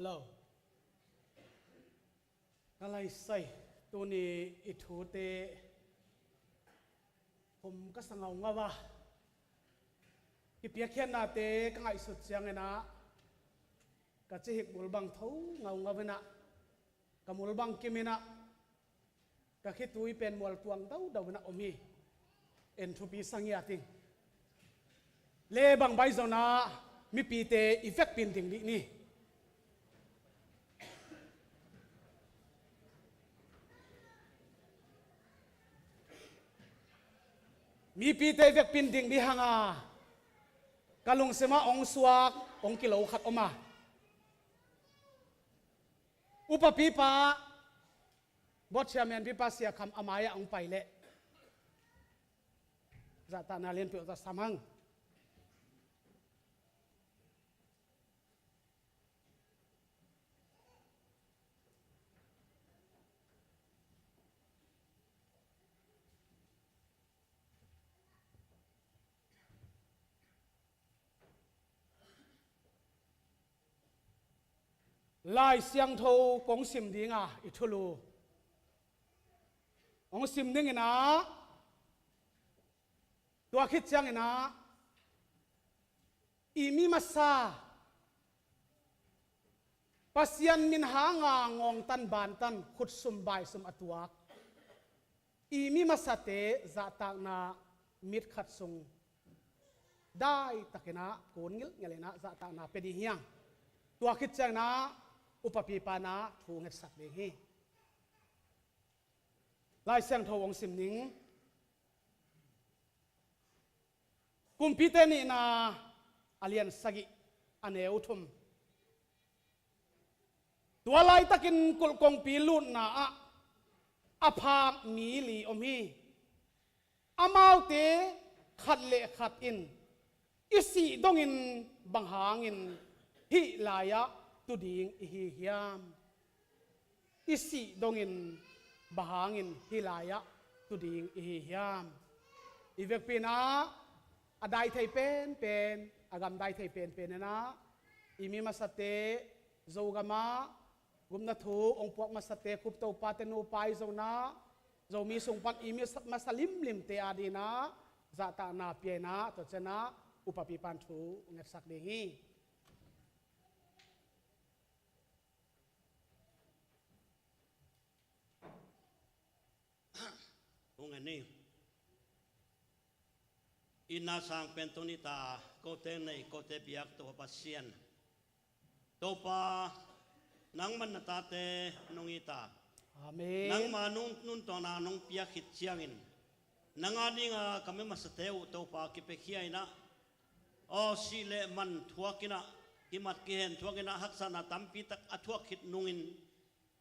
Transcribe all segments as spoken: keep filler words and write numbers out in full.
Lo. Ka laisai, tuni i thute khum ka sa ngaungau a, kipiakkhiatnate ka ngaihsut ciangin ah ka cihik mul bang tho ngaungau in ah, ka mul bang kim in ah, ka khitui pen mual tuang daudau in ah om hi. En thupi sa ngiat ing. Le bang baih zong ah mipite i vekpi in ding dih ni. Mipite i vekpi in ding dih hang a, ka lungsim ah hong suak, hong kilo khat om a. Upa pipa, board chairman pipa Sia Kham a mai ah hong pai leh zahtakna lianpi uh tawh sam hang. Lai Siangtho kong sim ding a, i thulu hong sim ding in ah, tua khit ciangin ah, i mi masa, Pasian min hang a ngawngtan bantan, khutsum baisum a tuak i mi masate zahtakna mit khat sung daitakin ah kun ngilngil in ah zahtakna pia ding hi hang. Tua khit ciangin ah upa pipa in ah thu ngetsak ding hi. Lai Siangtho hong sim ning. Kumpite Nihna a lian sagih, a neu thum. Tua laitakin kulh kongpi lutna ah a phak mi li om hi. Amaute khat le khat in, "I sih dongin bang hangin hih lai-ah tu ding i hi hiam? I sih dongin bang hangin hih lai-ah tu ding i hi hiam?" I vekpi in ah, a dai thei penpen, a gamdai thei penpen in ah, i mi masate, Zogam ah gupna thu hong puak masate, Khup Topate nupa i Zo in ah, Zomi sung pan i mi masa limlimte ading in ah zahtakna pia in ah, tua ciangin ah upa pipa in thu ngetsak ding hi. Hong en ni. Itna sang pen tuni ta, kote nei, kote biak Topa Pasian. Topa, nangman na tate nong it a. Amen. Nangma nung, nuntakna nong piak khit ciangin, nang adinga ka mi masate uh Topa kipiakhia in ah, aw, sih le man thuak in ah, kimat kihen thuak in ah, haksatna tampi tak a thuak khit nungin,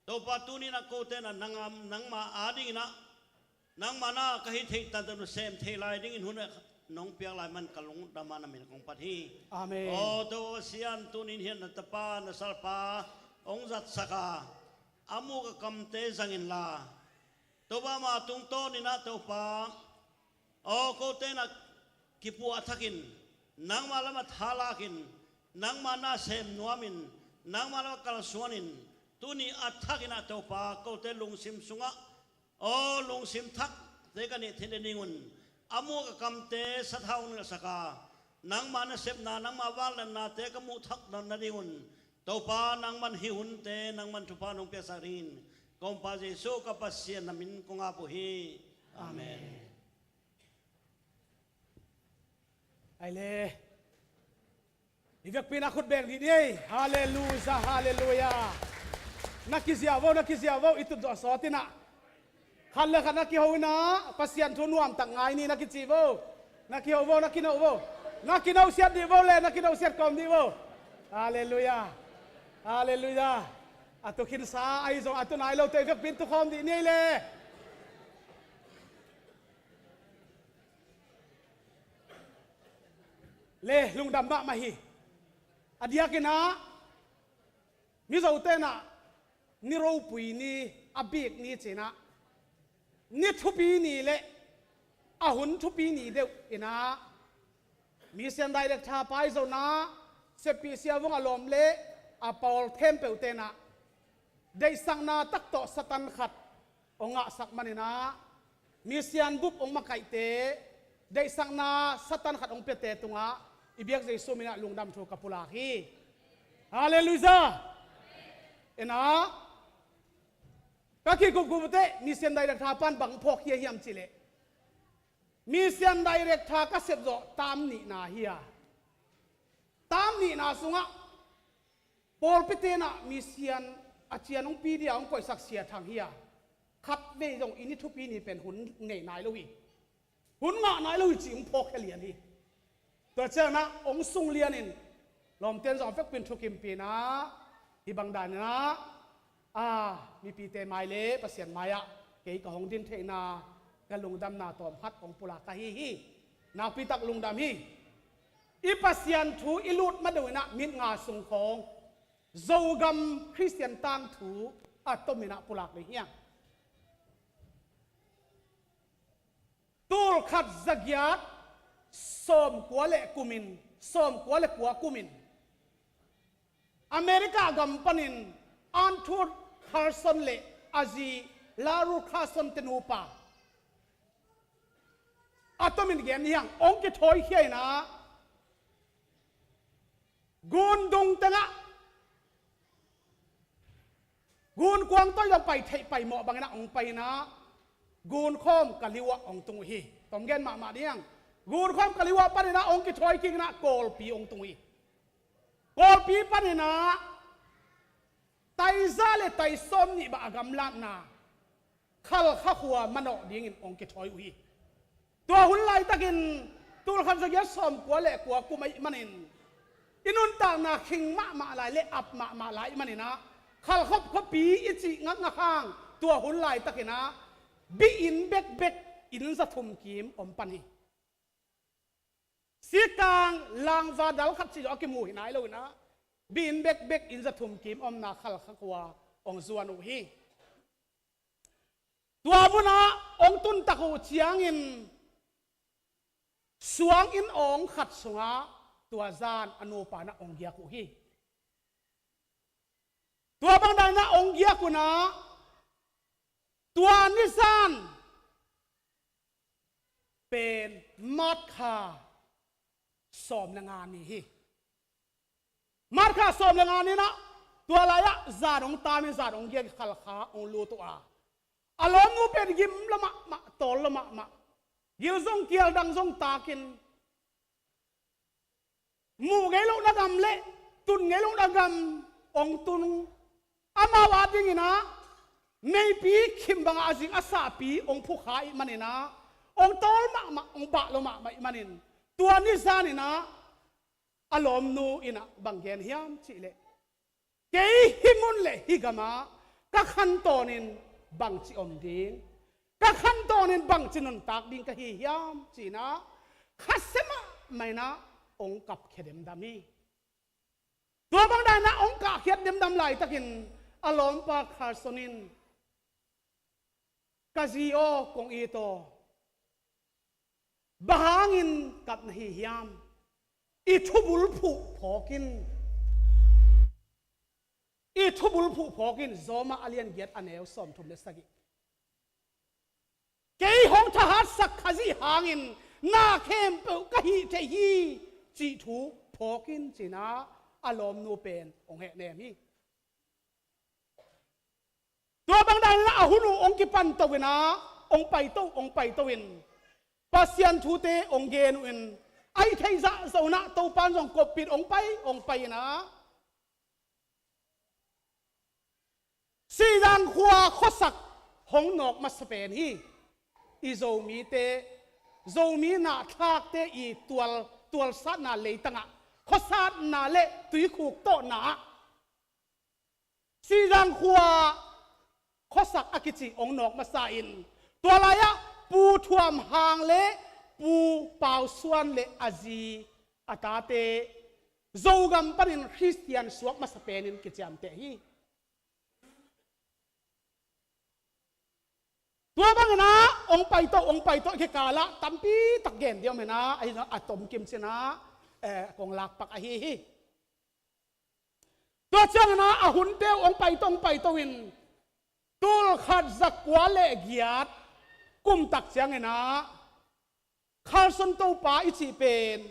Topa, tuni in ah kote in ah nang, nangma ading in ah, nangma na ka hih theih tantan uh sem thei lai dingin hun ah nong piak lai man ka lungdam a, na min kong phat hi. Amen. Aw Topa Pasian, tuni in hiah na tapa, na salpa hong zatsak a, a muk a kamte zang inla, Topa, ama tungtawn in ah Topa, aw, kote in ah kipuah thakin, nangma lamah thalakin, nangma na sem nuamin, nangma lamah kalsuanin, tuni a thakin ah Topa, kote lungsim sungah, aw, lungsim thakte ka neih theih nadingun, a muk a kamte sathau hong nilhsak a, nangma nasepna, nangma vangliatnate ka muh thak nadingun, Topa, nangman hih hunte nangman thupha nong piaksak dingin, kong Pa Jesuh ka Pasian na min kong ap uh hi. Amen. Amen. Ai le. I vekpi in ah khut beng dih ni ei. Halleluia, halleluia. Na kizia vo, na kizia vo, i tut zawh sawt in ah. Khat le khat na kiho in ah, Pasian thu nuamtak ngai ni na kici vo. Na kiho vo, na kino vo. Na kinosiat dih vo le, na kinosiat kawm dih vo. Halleluia. Halleluia. A tu khinsa ahi zong, a tu nai lote i vekpi in tu khawm dih ni ei le. Le lungdam mahmah hi. A diakin ah, Mizote in ah ni ropui ni, a bik ni ci-in ah, ni thupi ni le a hun thupi ni deuh in ah, mission director pa i Zo in ah, seppih sia vung a lawm le a pawl khempeuh tenah deihsakna tak tawh Satan khat hong ngahsak maninah, misian bup hong makaihte deihsakna Satan khat hong piate tungah i biak Jesu minah lungdam thu ka pulak hi. Halleluiah. Inah ka kikup gupte, misian director pan bang phawk hia hiam cihleh, misian director ka sepzawh tam nihna hi a, tam nihna sungah pawlpi tenah misian a cian hong pi dia hong koihsak Sia Thang hi a, khatvei zong i ni thupi ni pen hun nei nai lo hi. Hun ngah nai lo hi cih hong phawk khia lian hi. Tua cianah hong sung lianin lawmten zong a vekpin thukimpinah hih bang daninah a mipite mai le Pasian mai-ah kei ka hong din theihna, ka lungdamna tawm khat hong pulak ka hi hi. Nakpitak lungdam hi. I Pasian thu i lut ma deuh inah mit nga sung khawng Zogam Khristian tangthu a tominah pulak le hiang. Tulkhat zagiat sawmkua le kumin, sawmkua le kua kumin America gam panin Arthur Carson le a zi Larue Carson te nupa a tomin gen hiang, hong kithawi khia inah gundung tengah gunkuang tawi zong pai theih pai mawh banginah hong pai inah gunkhawm ka liuah hong tung uh hi. Tom gen mahmah ding. Gunkhawm ka liuah paninah hong kithawi kik inah Kawlpi hong tung uh hi. Kawlpi paninah taiza le taisawm nih bah a gamlatna Khalkha khua manawh dingin hong kithawi uh hi. Tua hun laitakin tulkhat zagiat sawmkua le kua kum ahih manin i nuntakna khing mahmah lai le ap mahmah lai ahih maninah Khalkha khuapi i cih ngakngak hang tua hun laitakinah biain bekbek inn za thum kim om pan hi. Sikang langva dal khat cih zong a kimu hi nai lo inah biain bekbek inn za thum kim omna Khalkha khua hong zuan uh hi. Tua munah hong tuntak uh ciangin suanginn awng khat sungah tua zan a nupa nah hong giak uh hi. Tua bang daninah hong giak unah tua nizan pen March kha sawm le nga ni hi. March kha sawm le nga ni-inah tua lai-ah zan hong tamin zan hong giak, Khalkha hong lut uh a, a lawmnu pen gim lua mahmah, tawl lua mahmah, gil zong kial, dang zong takin, muh ngei lohna gam le tun ngei lohna gam hong tun, amau adingin ah meipi khim bangah a zing a sahpi hong phukha ih manin ah, hong tawl mahmah, hong bah lua mahmah ih manin, tua ni zanin ah a lawmnu in ah bang gen hiam cih leh, kei hih mun le hih gamah ka khantawnin bangci om ding, ka khantawnin bangci nuntak ding ka hi hiam ci-in ah khasia mahmah in ah hong kapkhia demdam hi. Tua bang dan ah hong kahkhiat demdam laitakin a lawmpa Carson in, ka zi aw, kong it aw, bang hangin kap na hi hiam? I thubulphuh phawk in, i thubulphuh phawk in, Roma a lian giat a neu sawmthum le sagih. Kei hong thahatsak Khazih hangin na khempeuh ka hih thei hi, cih thu phawk in ci-in ah a lawmnu pen hong hehnem hi. Tua bang dan in ah a hun uh hong kipan to in ah, hong paito, hong paito in, Pasian thute hong gen uh in, a hih theih zahzah un ah Topa'n zong koppih hong pai, hong pai in ah, Sizang khua khuasak hong nawk masa pen hi. I Zomite, Zomi nahthlakte i tual, tualsatna leitangah khuasatna le tuikhuk tawhna ah Sizang khua khuasak a kici hong nawk masa in, tua lai-ah Pu Thuam Hang le Pu Pau Suan le a zi, a tate Zogam panin Khristian suak masa penin kiciamteh hi. Tua bangin ah hong paito, hong paito, kikal ah tampi tak gen ding om in ah, ahi zong a tomkim ci-in ah, eh, kong lakpak ahi hi. Tua ciangin ah a hunte uh hong paito, hong paito in, tulkhat zakua le giat kum tak ciangin ah Carson Topa i cih pen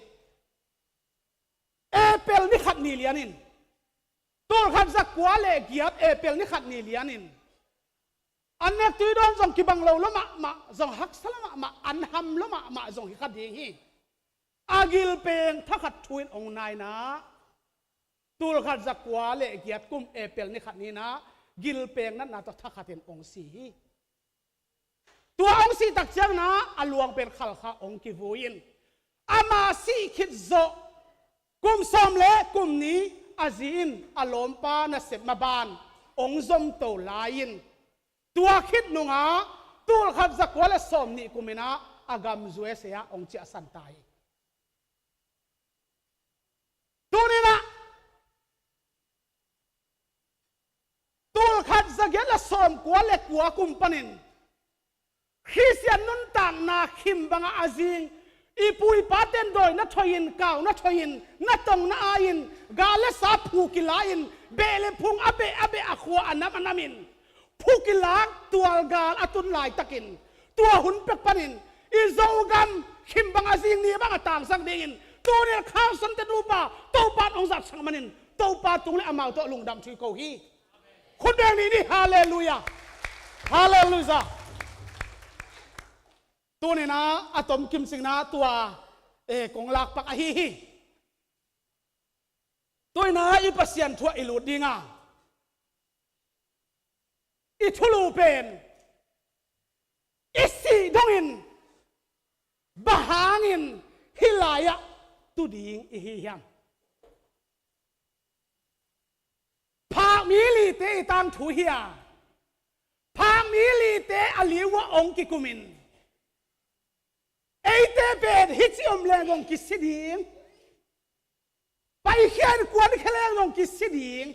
April ni khat ni lianin, tulkhat zakua le giat April ni khat ni lianin, an nek tui dawn zong kibang lo lua mahmah, zong haksa lua mahmah, an ham lua mahmah zong hi kha ding hi. A gilpeng thakhat thu in hong na in ah, tulkhat zakua le giat kum April ni khat ni in ah, gilpeng natna tawh thakhat in hong si hi. Tua hong sih tak ciangin ah a luang pen Khalkha hong kivui in, ama sih khit zawh kum sawm le kum nih a zi in a lawmpa nasep maban hong zomto lai in, tua khit nungah tulkhat zakua le sawm nih kum in ah a gam U S A ah hong ciahsan ta hi. Tuni in ah tulkhat zagiat le sawmkua le kua kum panin Khristian nuntakna khim bangah a zing, i pu i pate'n dawi na thoi in, kau na thoi in, na tong na ai in, gal le sa phu kila in, beh le phung a beh a beh, a khua a nam a nam in, phu kilak tual gal a tun laitakin, tua hun pek panin i Zogam khim bang a zing ni bang a tangsak dingin tuni in Carson te nupa Topa in hong zatsak manin Topa tung le amau tawh lungdam thu i ko hi. Khut beng ni ni, halleluiah. Halleluiah. Tuni in ah a tom kimcing in ah tua, eh, kong lakpak ahi hi. Tuni in ah i Pasian thu ah i lut ding a, i thulu pen i sih dongin bang hangin hih lai-ah tu ding i hi hiam? Phak mi lite i tangthu hi a, phak mi lite a liu ah hong kikum in, eite pen hih ci om leng zong kisi ding, paikhia in kuankhia leng zong kisi ding,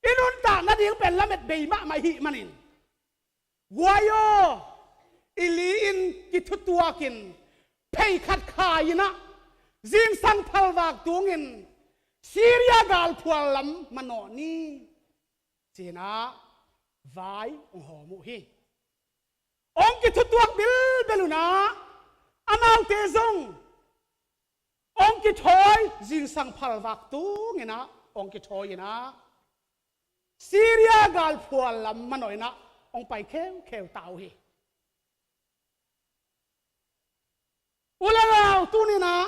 i nuntak nading pen lamet bei mahmah i hih manin, guai aw, i li in kithutuak in, phei khat khai in ah, zingsang phalvak tungin Syria galphual lam manawh ni, ci-in ah vai hong hawm uh hi. Hong kithutuak bilbel un ah, amaute zong hong kithawi, zingsang phalvak tungin ah hong kithawi in ah, Syria galphual lam manawh in ah hong pai kheukheu ta uh hi. U le nau, tuni in ah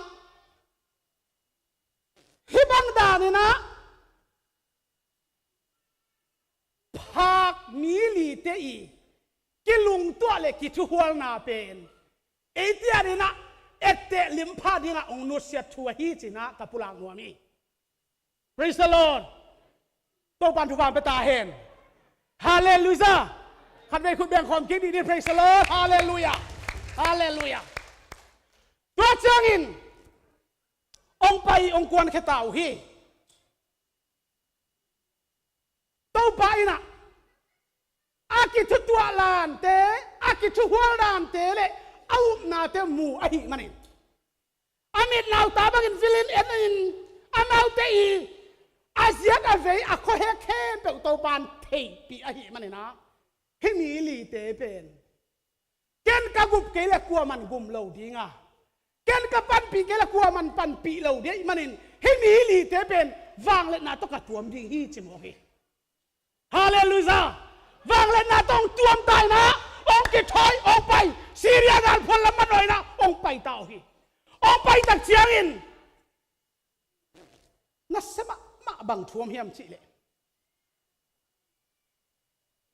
hih bang dan in ah phak mi lite i kilungtuah le kithuhualna pen eite adingin ah etteh limpha dingah hong nusiat thu ahi ci-in ah ka pulak nuam hi. Praise the Lord. Topa'n thupha pia ta hen. Halleluiah. Khatvei khut beng khawm kik dih ni. Praise the Lord. Halleluiah. Halleluiah. Tua ciangin hong pai, hong kuankhia ta uh hi. Topa in ah a kithutuah lante, a kithuhual dante le a upnate mu ahih manin, a mit nauta bangin vilin en in, amaute i a ziat a vei a khuahek khempeuh Topa'n theihpih ahih manin ah, hih mi lite pen ken ka gup kei le kuaman gum lo ding a, ken ka panpih kei le kuaman panpih lo ding ahih manin, hih mi lite pen vangliatna tawh ka tuam ding hi, ci mawk hi. Halleluiah. Vangliatna tawh hong tuam ta in ah, hong kithawi, hong pai. Syria galphual lam manawh in ah hong pai ta uh hi. Hong pai tak ciangin nasia mahmah bang thu om hiam cih leh,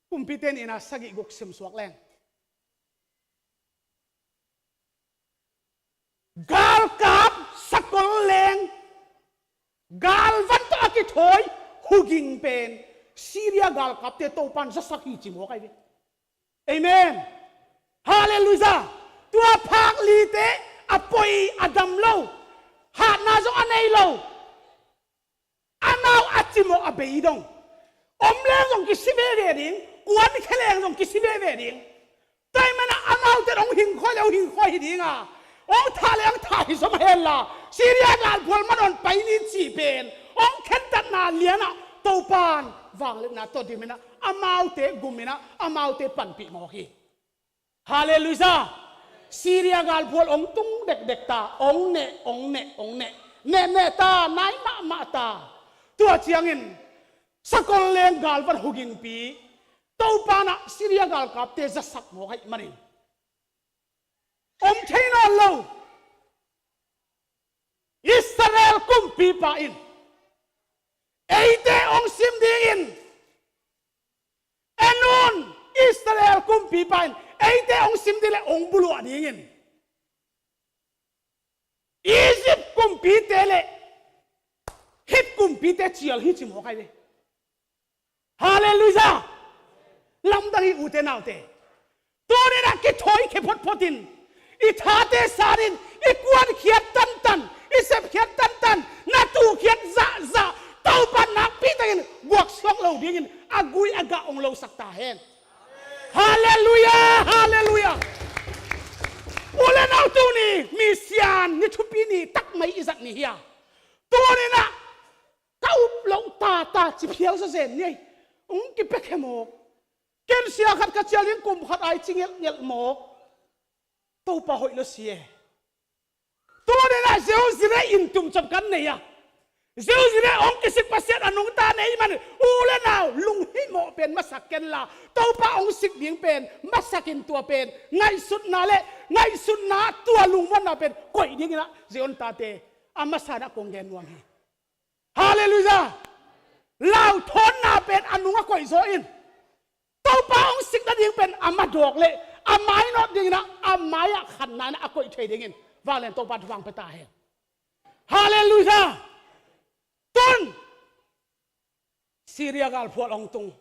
kumpite in ah sagih guk simsuak leng, galkap sakol leng galvan tawh a kithawi huging pen Syria galkapte Topa'n zasak hi, ci mawk ahi ve. Amen. Halleluiah. Tua phak lite a poi, a dam lo, hatna zong a nei lo, amau a cimawh a bei dong, om leng zong kisi veve ding, kuankhia leng zong kisi veve ding. Tua ahih manin ah amaute hong hingkhawi le hong hingkhawi hi ding a, hong thah le hong thah hi zom hen la, Syria galphual manawh in pai ni cih pen Hong khentatna lianah Topan vangliatna tawh diminah amaute guminah amaute panpih mawk hi. Halleluiah. Syria galphual hong tung dekdek ta, hong neh, hong neh, hong neh, neh neh ta, nai mahmah ta. Tua ciangin sakol leng galvan hugingpi, Topan ah Syria galkapte zasak mawk ahih manin om thei nawn lo. Israel kumpipa in eite hong sim dingin, en un, Israel kumpipa in eite hong sim ding le hong buluah dingin Egypt kumpite le Hit kumpite cial hi ci mawk ahi ve. Halleluiah. Lamdang hi ute naute. Tuninah kithawi khia photphot in, i thate sanin, i kuankhiat tantan, i sepkhiat tantan, na tuhkhiat zahzah Topa nakpi takin guaksuak lo dingin a gui a gah hong losak ta hen. Halleluiah. Halleluiah. U le nau, tuni misian ni thupi ni takmai i zat ni hi a, tuninah ka up loh tata ci phial zawzen ni ei. Hong kipia khe mawk. Ken sia khat ka cial ding kum khat ai ci ngelhngelh mawk. Topa hoih lo si e. Tuninah Jerusalem in tumcop kan nei a, Jerusalem hong kisik Pasian a nungta nei man, u le nau, lunghimawh pen masak kenla, Topa hong sik ding pen masakin tua pen ngaihsutna le ngaihsutna tua lungmuanna pen koih dinginah Zion tate a masa nah kong gen nuam hi. Halleluiah. Lauthawnna pen a nung a koihzaw in Topa hong sik nading pen a madawk le a mainawt dinginah a mai-ah khanna inah a koih thei dingin vanglian Topa thupha hong pia ta hen. Halleluiah. Tun Syria galphual hong tung.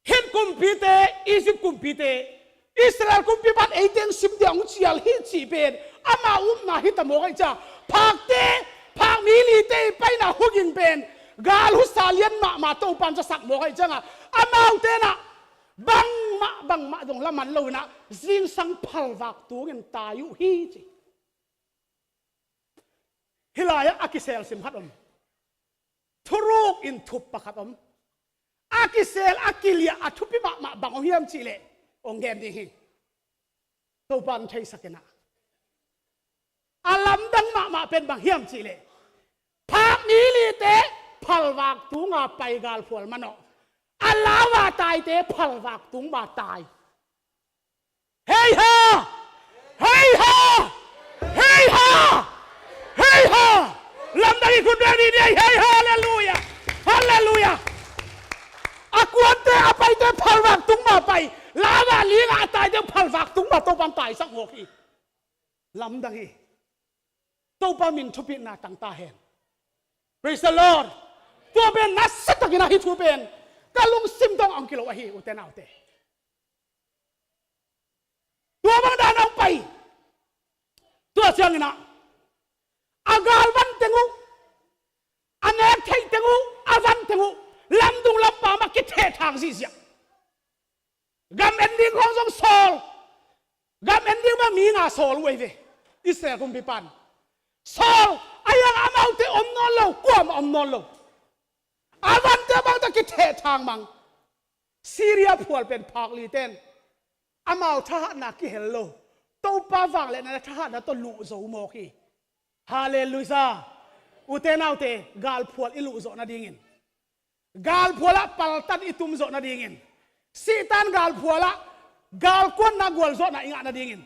Hit kumpite, Egypt kumpite, Israel kumpipa in eite hong sim dia hong cial hi cih pen ama upna hi ta mawk ahi cia. Phakte, phak mi lite i paina huging pen gal husa lian mahmah Topan zasak mawk ahi cianga, amaute nah bangmah bangmah dong laman loinah zingsang phalvak tungin tai uh hi ci. Hih lai-ah a kisel sim khat om. Thuruk in thup pakhat om. A kisel a kiliah a thupi mahmah bang om hiam cihleh hong gen ding hi. Topa in theisak inah, a lamdang mahmah pen bang hiam cihleh, phak mi lite phalvak tunga pai galphual manawh, a lauva taite phalvak tungma tai. Hei ha! Hei ha! Hei ha! Hei ha! Lamdang hi, khut beng ni ni. Hei ha! Halleluiah! Halleluiah! A kuante a paite phalvak tungma pai, lauva linga a taite phalvak tungma Topan taisak mawk hi. Lamdang hi. Topa min thupitna tang ta hen. Praise the Lord. Tua pen nasatakin ahi thu pen ka lungsim dong ang kilo ahi ute naute. Tua bang dan ang pai. Tua cianginah a gal van teng uh, a nek theih teng uh, a van teng uh, lamdung lampam ah kithehthang zihziah. Gam en ding khawng zong sawl. Gam en ding bang mi nga sawl uh ei ve. Israel kumpipan sawl. A hiang amaute om nawn lo, kuamah om nawn lo. A vante bangte kithehthang mang. Syria phual pen phak liten amau thahatna kihel lo. Topa vangliatna le thahatna tawh luh zo mawk hi. Halleluiah. Ute naute, galphual i luh zawh nadingin, galphualah paltan i tum zawh nadingin, Sihtan galphualah galkuanna gualzawhna i ngah nadingin,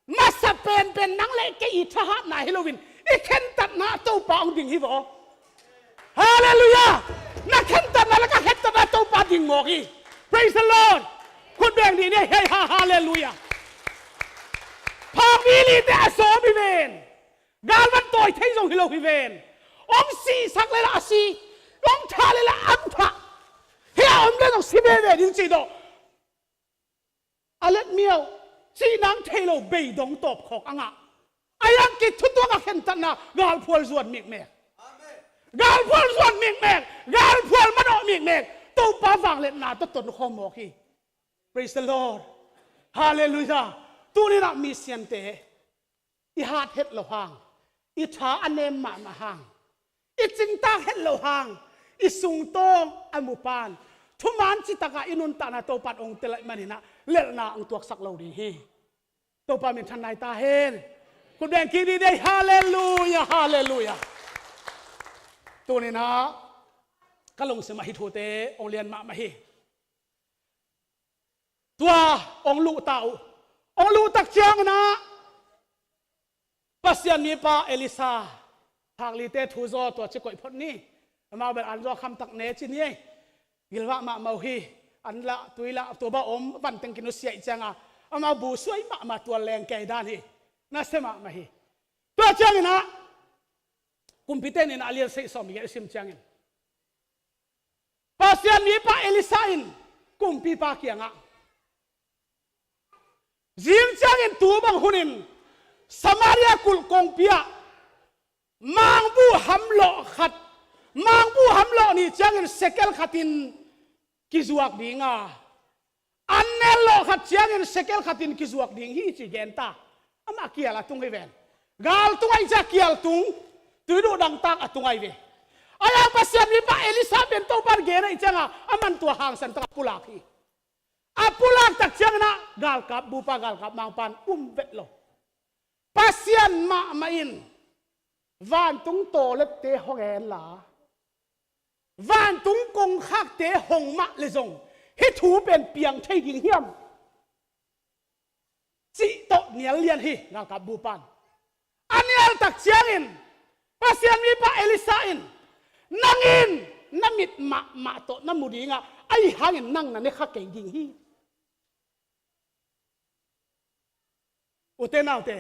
masa penpen nang le kei i thahatna hi loin i khentatna Topa hong ding hi vaw. Halleluiah. Na khentatna le ka khentatna Topa ding mawk hi. Praise the Lord. Khut beng ni ni. Hei ha. Halleluiah. Phak mi lite a sawm hi ven. Galvan tawi thei zong hi lo hi ven. Om sihsak le la a si, om thah le la a thah. Hia om le zong si veve ding ci dawh. A let miau, cih nang thei lo beidong tawpkhawk a ngah. A hiang kithutuak a khentatna galphual zuan mikmek. Galphual zuan mikmek. Galphual manawh mikmek. Topa vangliatna tawh tonkhawm mawk hi. Praise the Lord. Halleluiah. Tuninah misiante i hat het lo hang, i tha a nem mahmah hang, i cingtak het loh hang, i sungtawng a mu pan, thuman citakah i nuntakna Topan hong tel ahih maninah lelhna hong tuaksak lo ding hi. Topa min thanna hi ta hen. Khut beng kik dih dei. Halleluia, halleluia. Tuninah ka lungsim ah hih thute hong lian mahmah hi. Tua hong luh ta uh. Hong luh tak cianginah Pasian mipa Elisa, Thaklite thu zaw tua ci koih phot ni. Amau bel an zaw khamtak ne ci ni ei. Gilvah mahmah uh hi. An lah tui lah tua bah om vanteng kinusia ih cianga amau bu suai mahmah tua leng kei dan hi. Nasia mahmah hi. Tua cianginah kumpite ninah a lian seih sawm i sim ciangin Pasian mipa Elisa in kumpipa kiangah, zing ciangin tu bang hunin Samaria kulh kongpi ah mangbuh hamlawh khat, mangbuh hamlawh nih ciangin sekel khatin kizuak dinga, an nellawh khat ciangin sekel khatin kizuak ding hi ci genta. Amah kial a tung hi ven. Gal tung ahi cia kial tung, tuiduh dangtak a tung ahi ve. Ahi hang Pasian mipa Elisa pen Topan gen ahi cianga aman tua hangsan taka pulak hi. A pulak tak cianginah galkap bupa galkap mangpan um vet lo. Pasian mahmah in vantung tawlette hong enla, vantung kongkhakte hong mah le zong hih thu pen piang thei ding hiam? Cih tawh nial lian hi galkap bupan. A nial tak ciangin Pasian mipa Elisa in, nang in na mit mahmah tawh na mu dingah, ahi hangin nang na ne kha kei ding hi. Ute naute,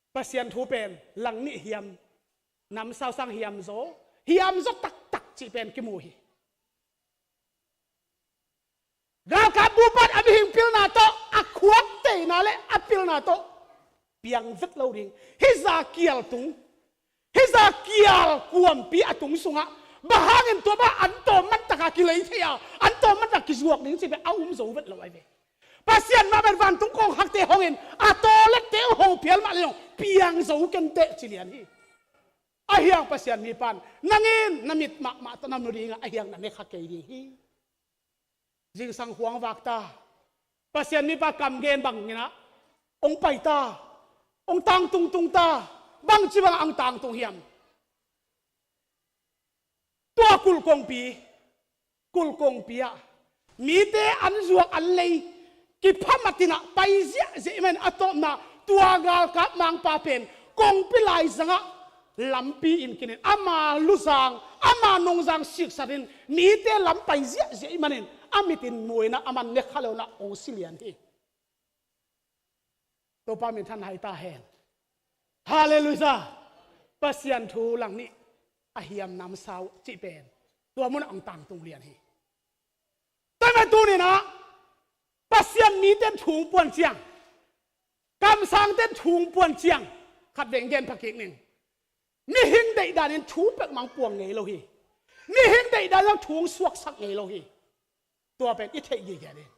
Pasian thu pen lang nih hiam, namsau sang hiam zaw, hiam zaw taktak cih pen kimu hi. Galkap bupan a mihing pilna tawh, a khuak teina le a pilna tawh piang vet lo ding. Hih za kial tung, hih za kial kuampi a tung sungah bang hangin tua bang an tawm man taka kilei thei a, an tawm man taka kizuak ding cih pen a um zo vet lo ahi ve. Pasian mah pen vantung kongkhakte hongin a tawlette uh hong phial mah le zong piang zo kenteh ci lian hi. Ahi hang Pasian mipan, nang in na mit mahmah tawh na mu dingah, ahi hang na ne kha kei ding hi. Zingsang khuang vak ta. Pasian mipa kam gen banginah hong pai ta, hong tangtung tung ta. Bangci bangah hong tangtung hiam? Tua kulh kongpi, kulh kongpi ah mite an zuak an lei kipha matinah pai ziahziah i manin a tawpna tua galkap mangpa pen kongpi laizangah lampi in kinin ama luzang, ama nungzang siksatin mite lam pai ziahziah i manin a mitin muinah aman ne kha lonah hong si lian hi. Topa min thanna hi ta hen. Halleluia. Pasian thu lang nih a hiam namsau cih pen tua munah hong tangtung lian hi. Tua mah tuninah Pasian mite thu hong puan ciang, kamsangte thu hong puan ciang, khat veng gen phakik ning. Mihing deihdanin thu pekmang puang ngei lo hi. Mihing deihdan zong thu hong suaksak ngei lo hi. Tua pen i theih gige ding.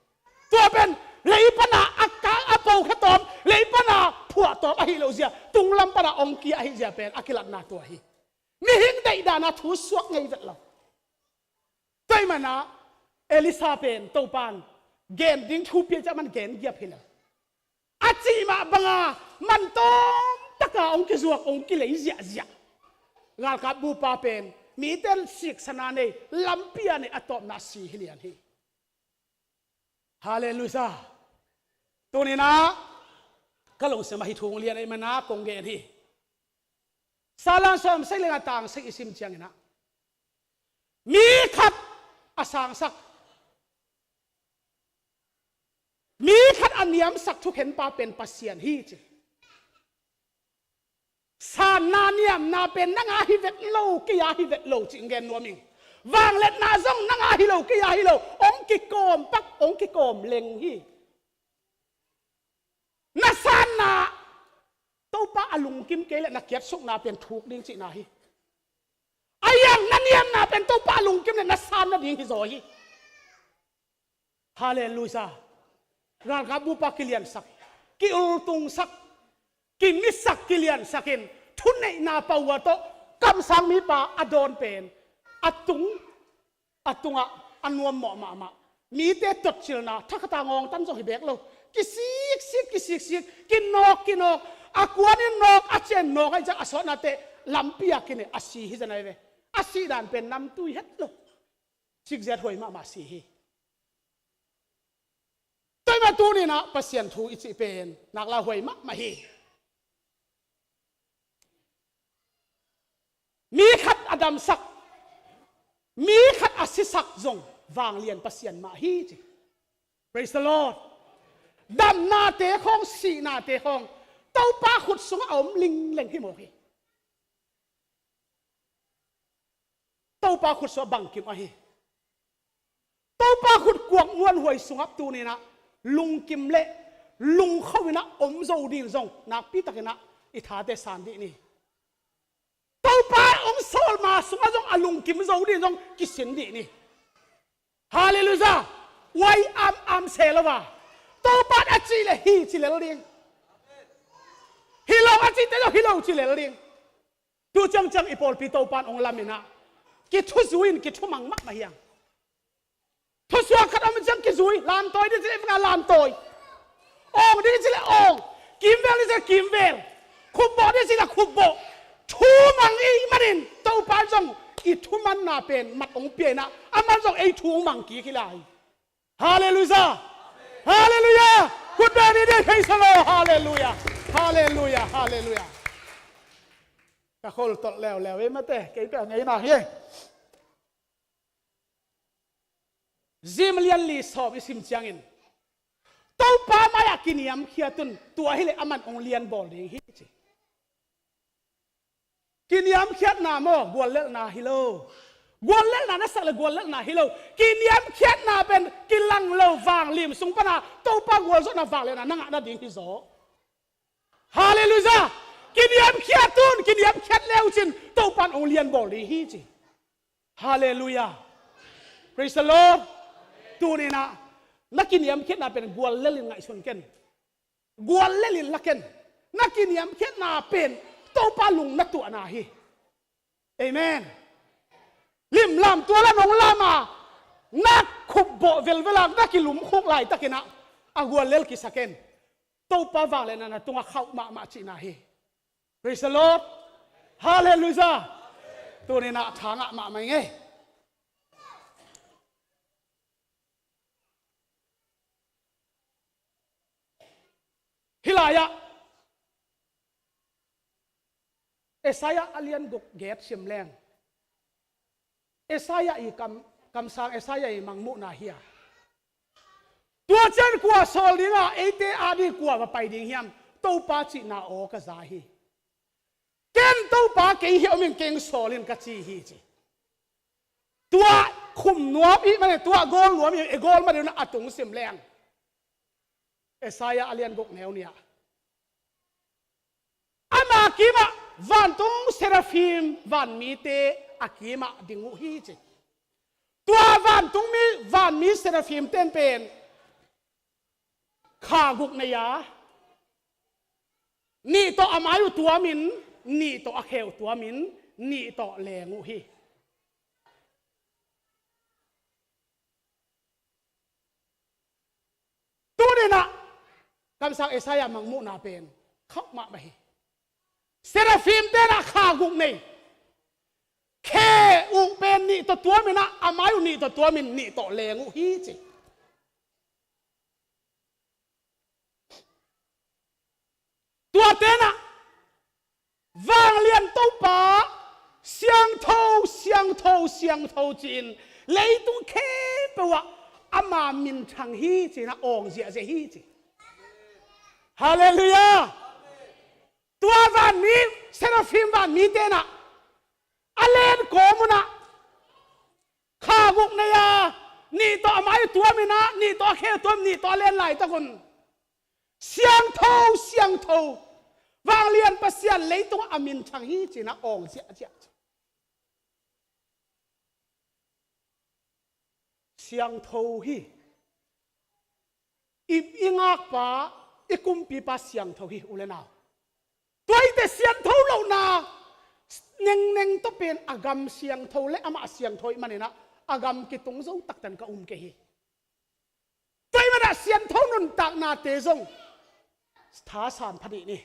Tua pen lei pana a kang a pokhia tawm, lei pana phuah tawm ahi lo zia, tunglam pana ong kia ahi zia pen a kilatna tua hi. Mihing deihdan a thu suak ngei vet lo. Tua ahih mana Elisa pen Topan gen ding thu pia ciah man gen giap hi lo. A cih mah banga man tawm taka hong kizuak, hong kilei ziahziah. Galkap bupa pen mite siksan a nei, lampi a nei, a tawpna si hi lian hi. Halleluia. Tuninah ka lungsim ah hih thu hong lian ahih mana kong gen hi. Salam sawm sei le nga tang sei i sim cianginah mi khat a sangsak, mi khat a niamsak thukhenpa pen Pasian hi ci. Sanna niamna pen nang a hi vet lo, kei a hi vet lo cih gen nuam ing. Vangliatna zong nang a hi lo, kei a hi lo, hong kikawm pak, hong kikawm leng hi. Na sanna Topa a lungkim kei leh na kiatsukna pen thuk ding cihna hi. Ahi hang na niamna pen Topa a lungkim leh na san nading hi zaw hi. Halleluia. Galkap bupa kiliansak, ki-ultungsak, kimisak kiliansakin thuneihna pauh tawh kamsang mipa a dawn pen a tung, a tungah a nuammawh mahmah. Mite totcilna, thakhata ngawngtan zong hi bek lo. Kisiksik, kisiksik, kinawk, kinawk, a kuanin nawk, a cian nawk, a i ciang a sawtnate lampi a kine, a si hi zen ai ve. A sih dan pen namtui het lo. Sikziat huai mahmah si hi. Tua ahih manin tuninah Pasian thu i cih pen nakla huai mahmah hi. Mi khat a damsak, mi khat a sisak zong vanglian Pasian mah hi ci. Praise the Lord. Damnate khawng, sihnate khawng Topa khut sungah a om lingleng hi mawk hi. Topa khut sungah bangkim ahi. Topa khut kuak muanhuai sungah tuninah lungkim le lungkho inah om zo ding zong nakpi takinah i thate san dih ni. Topa hong sawl ma sungah zong a lungkim zo ding zong kisin dih ni. Halleluiah. Wai am am se lo va. Topa a cih le hi ci lel ding. Hi lo a cihte zong hi lo ci lel ding. Tu ciangciang i pawlpi Topa in hong laminah kithuzui in kithumang mahmah hiang. Thusuak khat om ciang kizui, lantawi ding ci le i vanga lantawi. Awng ding ci le awng. Kimvel ding ci le kimvel. Khupbawh ding ci le khupbawh. Thumang i manin Topa zong i thumanna pen mat hong pia inah aman zong ei thu hong mang kik hi lai. Halleluiah. Halleluiah. Khut beng ni ding, praise the Lord. Halleluiah. Halleluiah. Halleluiah. Ka khol tolh leuleu ei mate, kei pia ngei na hi. Zim lian li sawm i sim ciangin Topa mai-ah kiniamkhiat un, tua hileh aman hong lianbawl ding hi ci. Kiniamkhiatna maw, guallelhna hi lo. Guallelhna na sak le guallelhna hi lo. Kiniamkhiatna pen kilang lo, vanglim sung pana Topa gualzawhna vangliatna na ngah nading hi zaw. Halleluiah. Kiniamkhiat un, kiniamkhiat le uh cin Topa in hong lianbawl ding hi ci. Halleluiah. Praise the Lord. Tuninah na kiniamkhiatna pen guallel in ngaihsun ken. Guallel in la ken. Na kiniamkhiatna pen Topa lung na tuahna hi. Amen. Limlam tua la nong lama na khupbawh velvela na kilumkhuk laitakinah a guallel kisa ken. Topa vangliatna na tungah khauh mahmah cihna hi. Praise the Lord. Halleluiah. Tuninah thangah mahmah i ngei. Hih lai-ah Isaiah a lian guk get sim leng. Isaiah i kam, kamsang Isaiah i mangmuhna hi a. Tua cian kua sawl dinga, eite ading kua va pai ding hiam? Topa cihna aw ka za hi. Ken Topa kei hi om in keng sawl in ka ci hi ci. Tua khum nuam i mane, tua gawl nuam i, e gawl mane a tung sim leng. Isaiah a lian guk neu nih ah. Ama kimah vantung seraphim vanmite a kimah ding uh hi ci. Tua vantung mi, vanmi seraphim ten pen kha guk nei a, nih tawh a mai uh tuamin, nih tawh a khe uh tuamin, nih tawh leng uh hi. Tuninah kamsang Isaiah mangmuhna pen khauh mahmah hi. Seraphim tenah kha guk nei. Khe uh pen nih tawh tuaminah, a mai uh nih tawh tuamin, nih tawh leng uh hi ci. Tua tenah vanglian Topa siangtho, siangtho, siangtho ci-in leitung khempeuh ah ama minthang hi ci-in a awng ziahziah hi ci. Halleluiah. Tua vanmi seraphim vanmi tenah a len kawm unah kha guk nei a, nih tawh a mai uh tuaminah, nih tawh a khe uh tuam, nih tawh a len laitak un siangtho, siangtho, vanglian Pasian leitungah a minthang hi ci-in a awng ziahziah. Siangtho hi. I, i ngakpa, i kumpipa siangtho hi u le nau. Tua ahih teh siangtho lohna nengneng tawh pen a gam siangtho le amah siangtho ahih manin ah a gam kitung zo taktan ka um kei hi. Tua ahih manin ah siangtho nuntaknate zong thasan pha dih ni.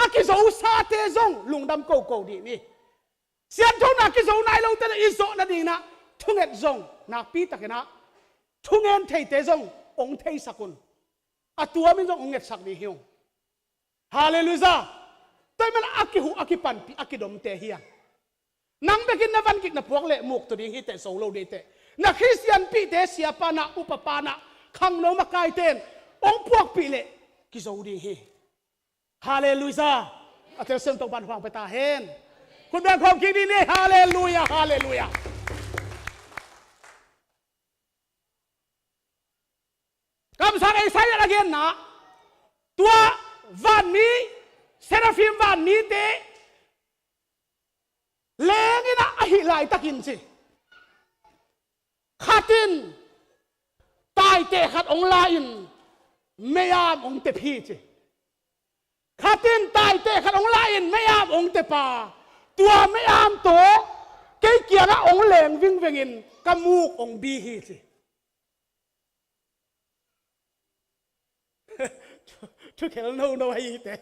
A kizosate zong lungdam koko dih ni. Siangthona kizo nai lote le i zawh nadingin ah thunget zong nakpi takin ah thungen theite zong hong theisak un. A tuamin zong hong ngetsak dih hi ung. Halleluiah. Tua ahih manin a kihuh, a kipanpih, a kidomte hi a. Nang bekin na van kik na puak leh muk tu ding hi teh, zo lo ding hi teh. Na Khristianpihte siapa in ah, upapa in ah, khangno makaite in hong puakpih leh kizo ding hi. Halleluiah. A telsiam Topa'n hong pia ta hen. Khut beng khawm kik dih ni. Halleluiah, halleluiah. Kamsang Isaiah in a genna, tua vanmi, seraphim vanmite lengin ah ahih laitakin ci, khat in taiteh khat hong la-in mei-am hong tep hi ci. Khat in taiteh khat hong la-in mei-am hong tep a, tua mei-am tawh kei kiangah hong leng vingvengin ka muk hong bi hi ci. Thukhel nono ahi hi teh.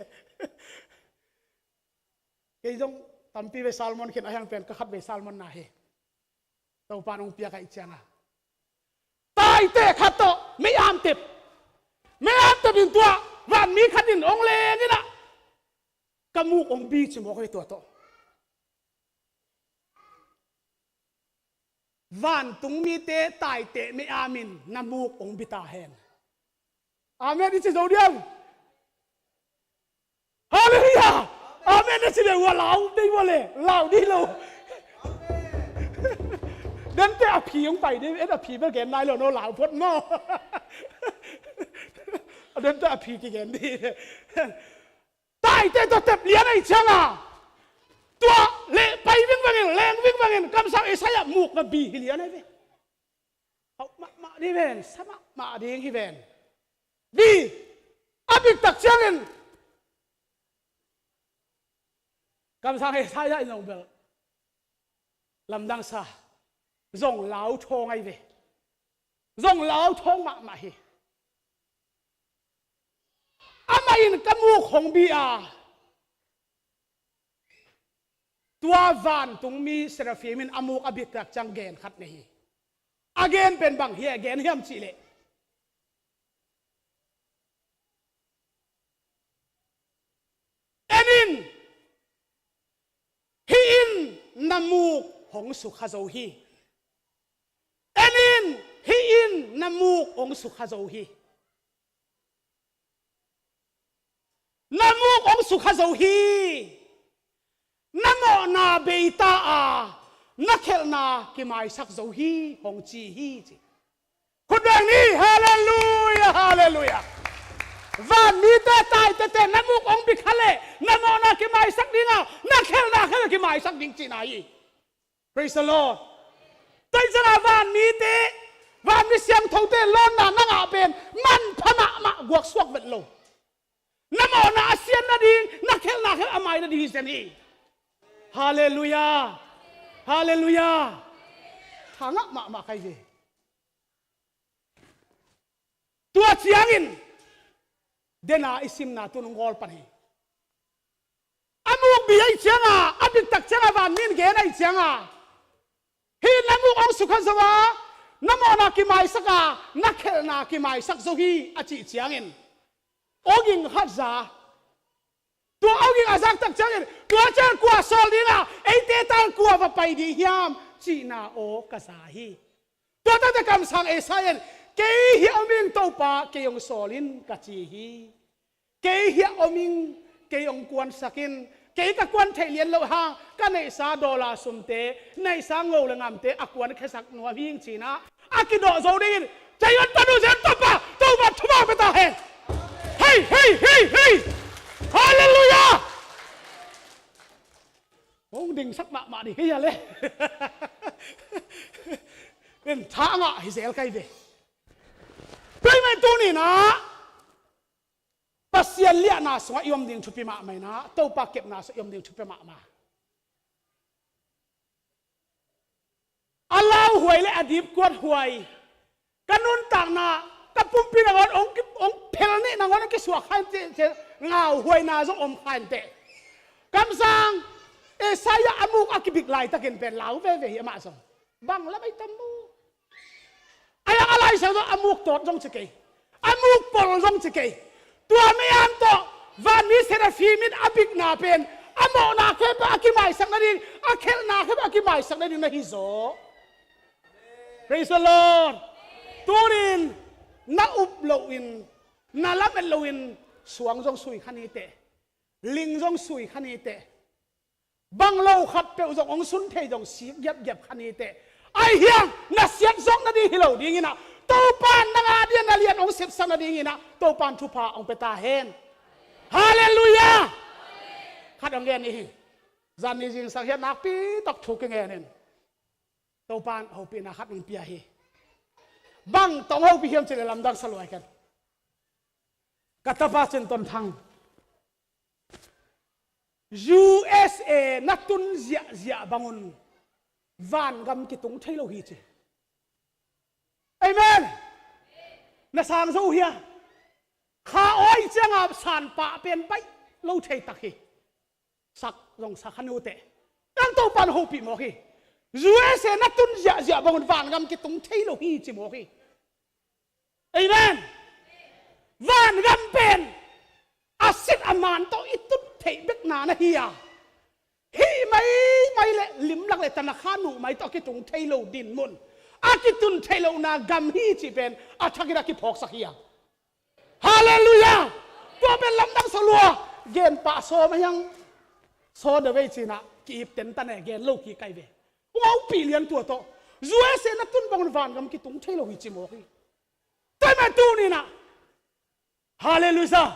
Kei zong tampi vei sermon khin a, hiang pen ka khat vei sermon na hi. Topa'n hong piak ahih ciangin, taiteh khat tawh mei-am tep. Mei-am tep in tua vanmi khat in hong lengin ah ka muk hong bi ci mawk hi tua tawh. Vantung mite taiteh mei-am in na muk hong bi ta hen. Amen i ci zo diam? Halleluiah. Amen na ci deuh uh a lau dei uh a le, lau dih lo. Dente a phi hong pai dih, en a phi bel gen nai lo, no lau phot maw. A dente a phi kigen dih. Taiteh tawh tep lian ahih ciangin, tua leh pai vingvengin, leng vingvengin, kamsang Isaiah muk na bi hi lian ahi ve. Hauh mahmah ding hi ven, sa mahmah ding hi ven. Bi, a biktak ciangin, kamsang Isaiah in zong bel lamdang sa, zong lau thawng ahi ve. Zong lau thawng mahmah hi. Amah in ka muk hong bi a, tua vantungmi seraphim in a muk a biktak ciang gen khat nei hi. A gen pen bang hi a gen hiam cih leh, en in, hih in na muk hong sukha zo hi. En in, hih in na muk hong sukha zo hi. Na muk hong sukha zo hi. Na mawhna bei ta a, na khelhna kimaisak zo hi, hong ci hi ci. Khut beng ni, halleluiah, halleluiah. Vanmite, taitehte na muk hong bi kha leh na mawhna kimaisak ding a, na khelhna khel kimaisak ding cihna hi. Praise the Lord. Tua hi ciangin vanmite, vanmi siangthote lawnna na ngah pen manpha mahmah, guaksuak vet lo. Na mawhna a sian nading, na khelhna khel a mai nading hi zen hi. Halleluiah. Halleluiah. Tha ngah mahmah ka hi ve. Tua ciangin, dena i simna tu-in hong gawl pan hi. A muk bi ahih ciangin, a biktak ciangin vanmi in gen ahih ciangin, hih na muk hong sukha zo a, na mawhna kimaisak a, na khelhna kimaisak zo hi a cih ciangin, awging khat za. Tua awging a zak tak ciangin, tua ciang kua sawl ding a, eite tan kua va pai ding hiam cihna aw ka za hi. Tua takte kamsang Isaiah in, kei hiah om ing Topa, kei hong sawl in ka ci hi. Kei hiah om ing, kei hong kuansak in, kei ka kuan theih lian loh hang, ka neihsa dollar sumte, neihsa ngo le ngamte a kuan khiasak nuam hi ing ci-in a kidawh zo dingin, cei on panu zen Topa, Topa thupha pia ta hen. Hei, hei, hei, hei. Halleluiah. Hong dingsak mahmah ding hi a le. Pen tha ngah hi zel ka hi ve. Tua ahih manin tuni-in a, pa Pasian liahna sungah i om ding thupi mahmah in ah, Topa kepna sungah i om ding thupi mahmah. A lauhuai le a dipkuat huai, ka nuntakna, ka pumpi nangawn hong ki-, hong phel nih nangawn hong kisuak kha inteh, ngauhuaina zong om kha inteh. Kamsang Isaiah a muk a kibik laitakin pen lau veve hi amah zong. Bang lam ei tam mu. A yang a Lai Siangtho a muk tawt zong ci kei, a muk pol zong ci kei. Tua mi an tawh vanmi seraphim in a bikna pen a mawhna khempeuh a kimaisak nading, a khelhna khempeuh a kimaisak nading na hi zaw. Praise the Lord. Tunin na up loin, na lamet loin, suang zong sui kha ni teh, ling zong sui kha ni teh, bang lo khat peuh zong hong sun thei zong sik giapgiap kha ni teh. Ahi hiang na siat zawk nading hi lo dingin ah, Topa in nang a dian na lian hong sepsak nadingin ah, Topa in thupha hong pia ta hen. Halleluiah. Khat hong gen ni hi. Zan ni zingsang hiah nakpi tak thu kingen in, Topa in hopihna khat hong pia hi. Bang tawh hong hopih hiam cih leh lamdang sa luai ken. Ka tapa Cin Ton Thang U S A na tun ziahziah bangun vangam kitung thei lo hi ci. Amen. Na sang zo hia? Kha awi cianga sanpah pen baih lo thei tak hi. Sak zong sak kha ni uh teh. Nang Topa in hopih mawk hi. U S A na tun ziahziah bangun vangam kitung thei lo hi ci mawk hi. Amen. Vangam pen a sit a man tawh i tun theih bekna na hi a, hih maimai le limlak le tanakha nuhmai tawh a kitung thei lo dinmun, a kitun theih lohna gam hi cih pen a thakin a kiphawksak hi a. Halleluiah. Tua pen lamdang sa lua. Gen pah sawm a hiang, sawm deuh vei cinah ki-ip tentane gen lo kik kai ve. Hong hopih lian tua tawh U S A na tun bangun vangam kitung thei lo hi ci mawk hi. Tua hi mah tuninah, halleluiah,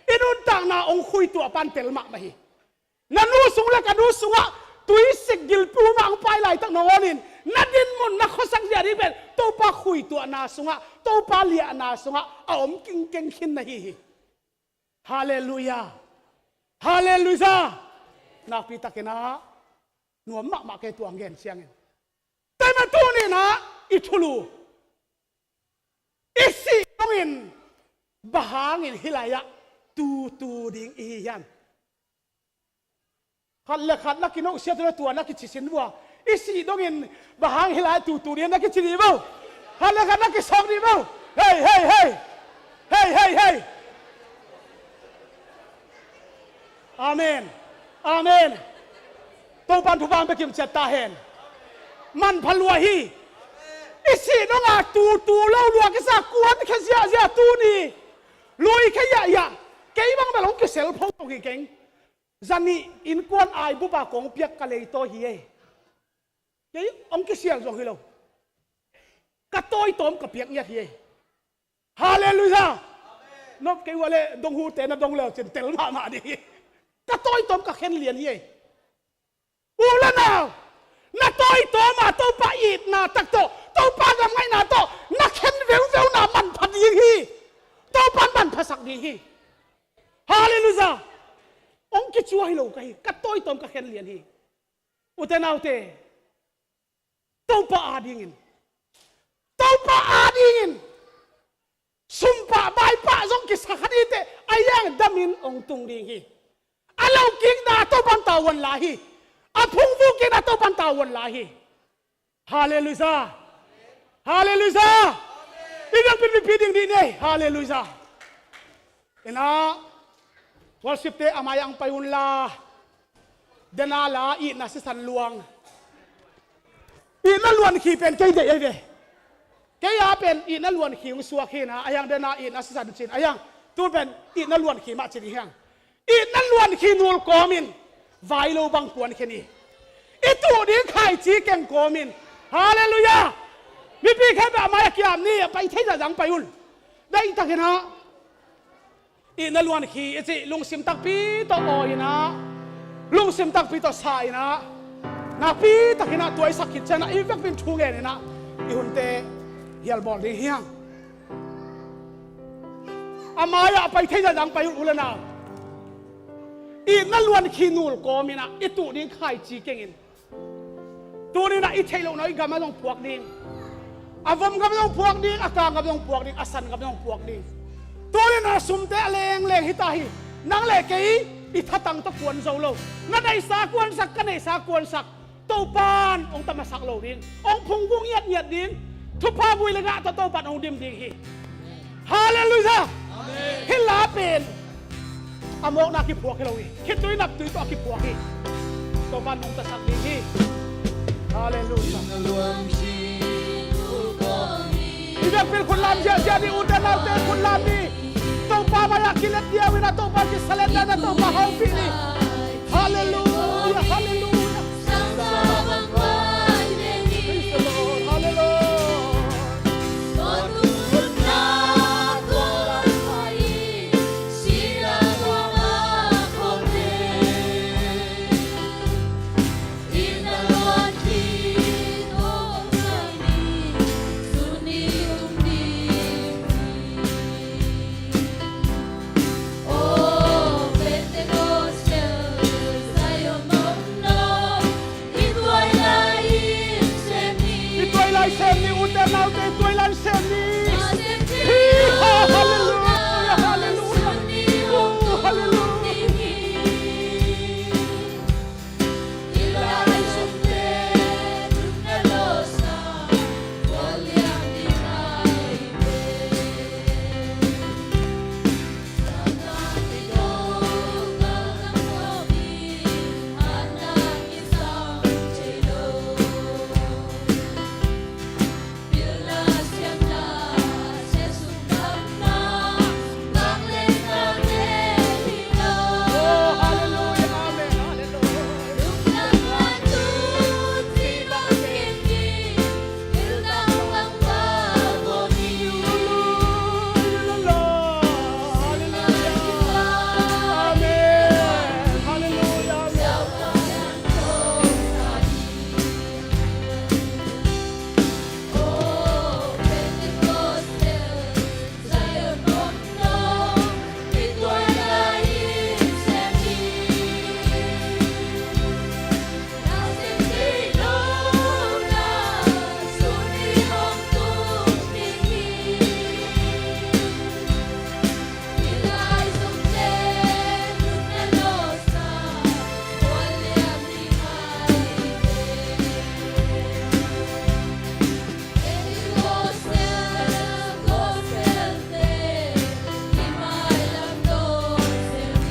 i nuntakna hong khuituah pan tel mahmah hi. Na nu sung le ka nu sungah tuisik gilpi mah hong pai laitak nangawnin, na dinmun na khuasak zia ding pen Topa khuituahna sungah, Topa liahna sungah a om kingkeng khin na hi hi. Halleluiah. Halleluiah. Nakpi takinah nuam mahmah kei tua hong gen ciangin. Tua hi mah tuninah i thulu, i sih dongin bang hangin hih lai-ah tutu ding i hi hiam? Khat le khat na kinohsiat uh le tua na kici sin uh a, i sih dongin bang hang hih lai-ah tutu ding na kici dih vo. Khat le khat na kisawk dih vo. Hei, hei, hei. Hei, hei, hei. Amen. Amen. Topa in thupha hong pia kimciat ta hen. Manpha lua hi. I sih dongah tutu lo lua kisa kuan khia ziahziah tuni. Lui khia ziahziah. Kei bang bel hong kisel pho tong hi keng. Zanih innkuan aibupa kong piak ka leitawi hi ei. Kei hong kisial zong hi lo. Ka tawi tawm ka piak ngiat hi ei. Halleluiah. Nop kei uh a le dong hute na dong le uh cin tel mahmah ding hi. Ka tawi tawm ka khen lian hi ei. U le nau, na tawi tawm a Topa itna tak tawh, Topa gam ngaihna tawh na khen veuveu na manpha ding hi. Topa in manphasak ding hi. Halleluiah. Hong kicua hi lo ka hi, ka tawi tawm ka khen lian hi. Ute naute, Topa adingin, Topa adingin sumpah baipah zong kisa kha ni teh, a yang damin hong tung ding hi. A lo kikna Topa in tavuan la hi. A phungvuh kikna Topa in tavuan la hi. Halleluiah. Halleluiah. I biakpin mipi ding dih nei. Halleluiah. Inah, worship te a mai-ah hong pai unla, dena la itna sisan luang. Itna luankhi pen kei deih ei ve. Kei a pen itna luankhi hong suak hi inah, a yang dena itna sisan cin, a yang tu pen itna luankhi mah cin hi hang. Itna luankhi nul kawmin vai lo bang puan khen hi. I tuh ding khaici keng kawmin. Halleluiah. Mipi khempeuh a mai-ah kiam ni, a pai thei zahzah hong pai un. Daihtakinah itna luankhi i cih lungsim takpi tawh aw inah, lungsim takpi tawh sa inah, nakpi takinah tua i sak khit cianah i vekpin thu ngen inah i hunte hialbawl ding hi hang. A mai-ah a pai thei zah dang pai un, u le nau. Itna luan khi nul kawm in ah i tuh ding khaici keng in. Tuni-in ah i theih lohna i gam ah zong puak ding. A vom gam ah zong puak ding, a kang gam ah zong puak ding, a san gam ah zong puak ding. Tuni-in ah sumte a lengleng hi ta hi. Nang le kei i thatang tawh kuan zo lo. Na neihsa kuansak, ka neihsa kuansak. Topa'n hong tamasak lo ding, hong phungvuh ngiatngiat ding, thupha vui le ngah tawh Topa'n hong dim ding hi. Halleluiah. Amen. Hih la pen a mawkna kiphuak hi lo hi. Khitui naptui tawh a kiphuak hi. Topa'n hong tasak ding hi. Halleluiah. I biakpiin khut lam ziahziah ni, ute naute khut lam ni. Topa mai-ah kilet diau in ah Topa kisalenda in ah Topa hopih ni. Halleluiah, halleluiah. Praise the Lord, halleluiah. I tuai lai sem ni, ute naute, i tuai lai sem ni. Hi, ha, halleluiah, halleluiah. Oh, halleluiah.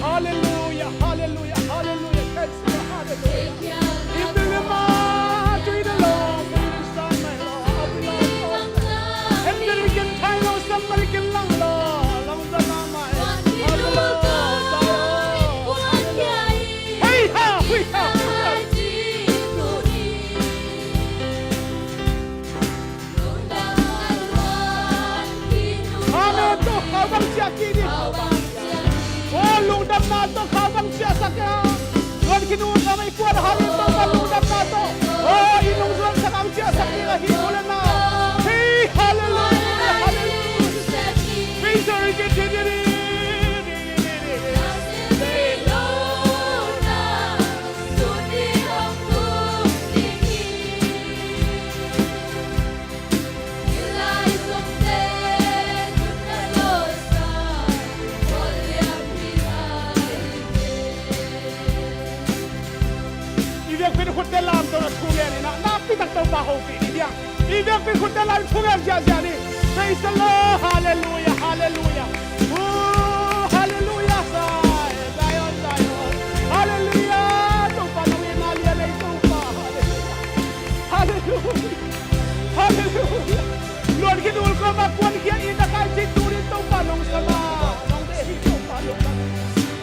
Halleluiah, halleluiah, halleluiah. Praise the Lord, halleluiah. Hey, ha, hui, ha, hui, ha. Amen. Tawh khau bang ciah kik ding. Oh, lungdamna tawh khau bang ciahsak a. Luan khin ut a, mei kuan a hau in Topa lungdamna tawh. Oh, i nungzuansak ang ciahsak ding ahi, u le nau. Hey, halleluiah, halleluiah. Praise the Lord. I biakpiin khutte lamto na thu ngen in ah nakpi tak Topa hopih ni hiang. I biakpiin khutte lam thu ngen ziahziah ni. Praise the Lord. Halleluiah, halleluiah. Oh, halleluiah, Zion, Zion, Zion. Halleluiah. Topa nong itna lian ei Topa. Halleluiah. Halleluiah. Halleluiah. Luan khin ut kawm a kuan khia in a kai cin tu ding Topa nong sam a. Nong deih hi Topa nong sam.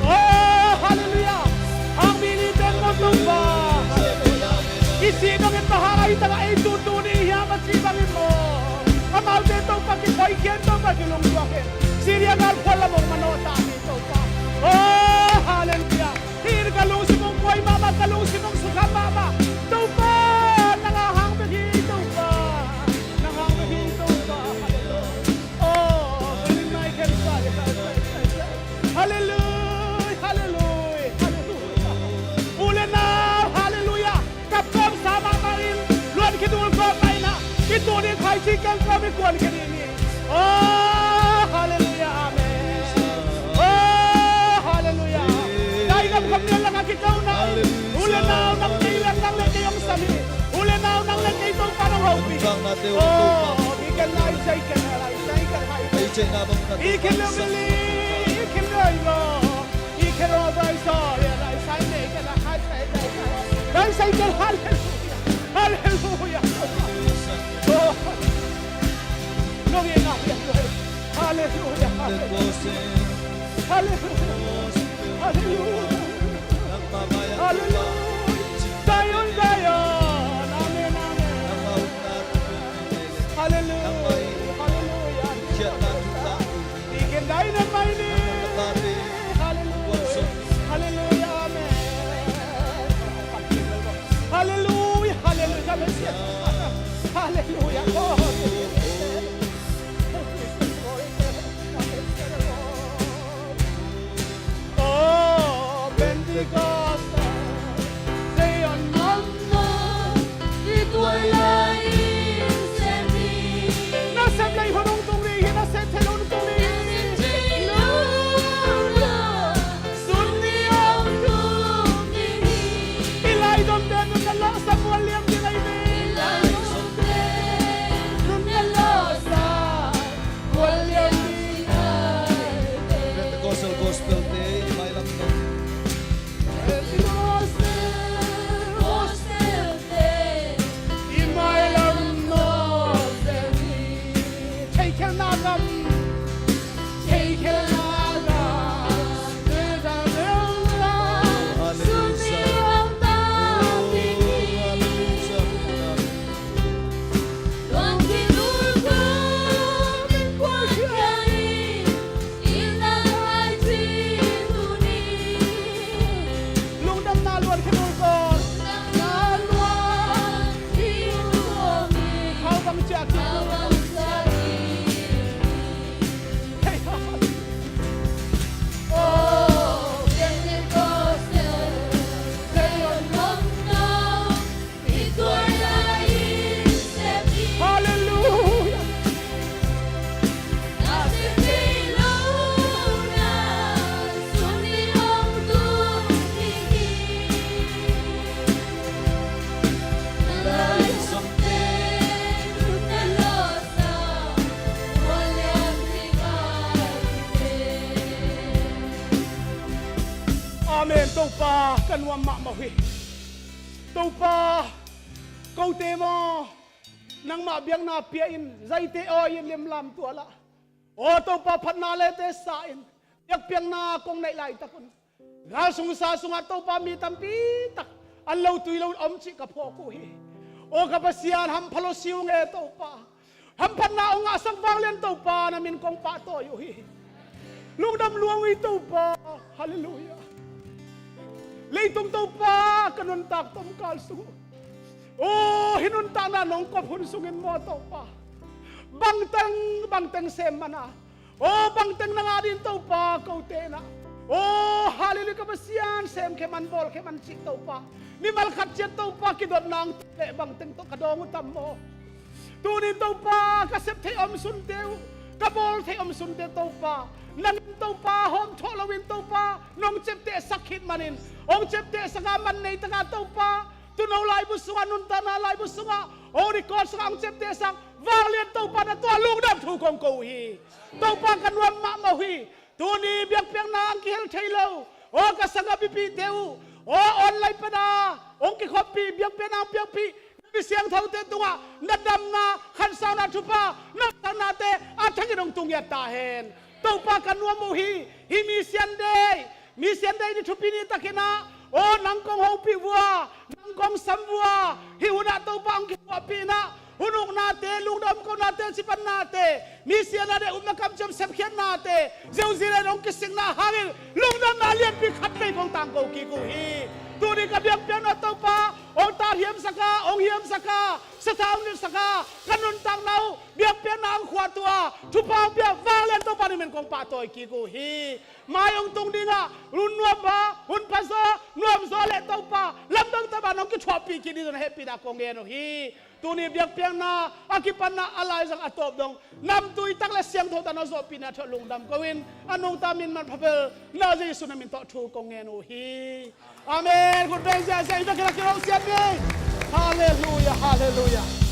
Oh, halleluiah. Hang mi ni teng maw Topa. Halleluiah. I sih bangin bang hang a hi tak a ei tu tu ding hiam a cih bangin maw. Amaute Topa kithoih khin, Topa kilungtuak khin. Syria gal phual lam hong manawh ta hi Topa. Oh, halleluiah. Hih in ka lungsim hong kuai mahmah, ka lungsim hong sukha mahmah. Topa, nang a hang bek hi Topa. Nang hang bek hi Topa. Halleluiah. Oh, bring my cancer. Tuni khaici kengkam i kuan khia ding hi. Oh, halleluiah, amen. Oh, halleluiah. Dainam kham nial laka kikau na. Halleluiah. U le nau nang kei le nang le kei hong sam hi. U le nau nang le kei Topa nang hopih. Oh, i khen lai sai khen lai sai khen lai. I khen lai sai. I khen lai lai. I khen lai sai. Lai sai khen lai sai. Lai sai khen, halleluiah. Halleluiah. Oh. Nong ina biak lo. Halleluiah. Halleluiah. Halleluiah. Halleluiah. Zion, Zion. Amen, amen. Halleluiah. Halleluiah. I khen dainam mai ni. Halleluiah. Halleluiah. Amen. Halleluiah. Halleluiah. Halleluiah. Oh, Pentecost, Zion. Nasep lei hun hong tung ding hi, nasep thei lo hun tung ding hi. Sun ni hong tung ding hi. I laidomte nunna lawhsa mual liam ding ahi ve. I laidomte nunna lawhsa mual liam ding ahi ve. Pentecostal gospel te i mailam nong. Pentecostal gospel te i mailam nong. Theikhelna gam. Theikhelna gam. Sun ni hong tung ding hi. Lungdamna luan khin ul ko. Khau bang ciah khin. Halleluiah. Amen. Topa ka nuam mahmah uh hi. Topa, kote maw, nangmah biakna pia in, zaite awi in limlam tualah. Aw Topa, phatna lete sa in, biakpiakna kong neih laitak un, galsung sa sungah Topa mi tampi tak an lo tui lo om cih ka phawk uh hi. Aw ka Pasian, hampha lo si ung e Topa. Hamphatna hong ngahsak vanglian Topa, na min kong pahtawi uh hi. Lungdam lua ung hi Topa. Halleluiah. Leitung Topa ka nuntak tomkal sung uh, aw hih nuntakna nong kop hun sungin maw Topa, bangteng bangteng sem man a, aw bangteng na ngah ding Topa, kote na, aw halleluiah, ka Pasian, semkhia man, bawlkhia man cih Topa, mimal khat ciat Topa kidotna hong tung leh bangteng tawh ka dawng uh tam maw? Tunin Topa, ka sep theih om sunte uh, ka bawl theih om sunte Topa, nangin Topa hawmthawh loin Topa nong ciaptehsak khit manin, hong ciaptehsak a man nei taka Topa, tuuno laibu sungah, nuntakna laibu sungah, hong record sak a hong ciaptehsak vanglian Topa, na tungah lungdam thu kong ko uh hi. Topa ka nuam mahmah uh hi. Tuni biakpiakna ang kihel thei lo, aw ka sanggam mipihte uh, aw online pana hong kikhoppih, biakpiakna hong piakpih mi siangthote tungah na damna, khansauna thupha, nopsaknate a thangin hong tung ngiat ta hen. Topa ka nuam uh hi. Hih Mission Day, Mission Day ni thupi ni takin ah, aw nang kong hopih vua, nang kong sam vua, hih hunah Topa hong kikhuahpih inah, hun uknate, lungdam kohnate, cipannate, mission a deih upna kamciam sepkhiatnate, Jerusalem hong kisikna hangin lungdamna lianpi khat vei kong tangko kik uh hi. Tuni ka biakpiakna Topa hong tathiamsak a, hiamsak a, sathau nilsak a, ka nuntakna uh biakpiakna ang khuatua thupha pia vanglian Topa na min kong pahtawi kik uh hi. Mai hong tung dingah hun nuam pha, hun phazaw, nuamzaw le Topa lamdang tapa nong kithuahpih kik ding zong hehpihna kong ngen uh hi. Tuni biakpiakna a kipanna a laizang a tawp dong namtui tak le siangtho ta na zawhpihna tawh lungdam ko in a nungta min manpha bel na Jesu na min tawh thu kong ngen uh hi. Amen. Khut beng ziahziah i biakpiakna kilawh siam ni. Halleluiah, halleluiah.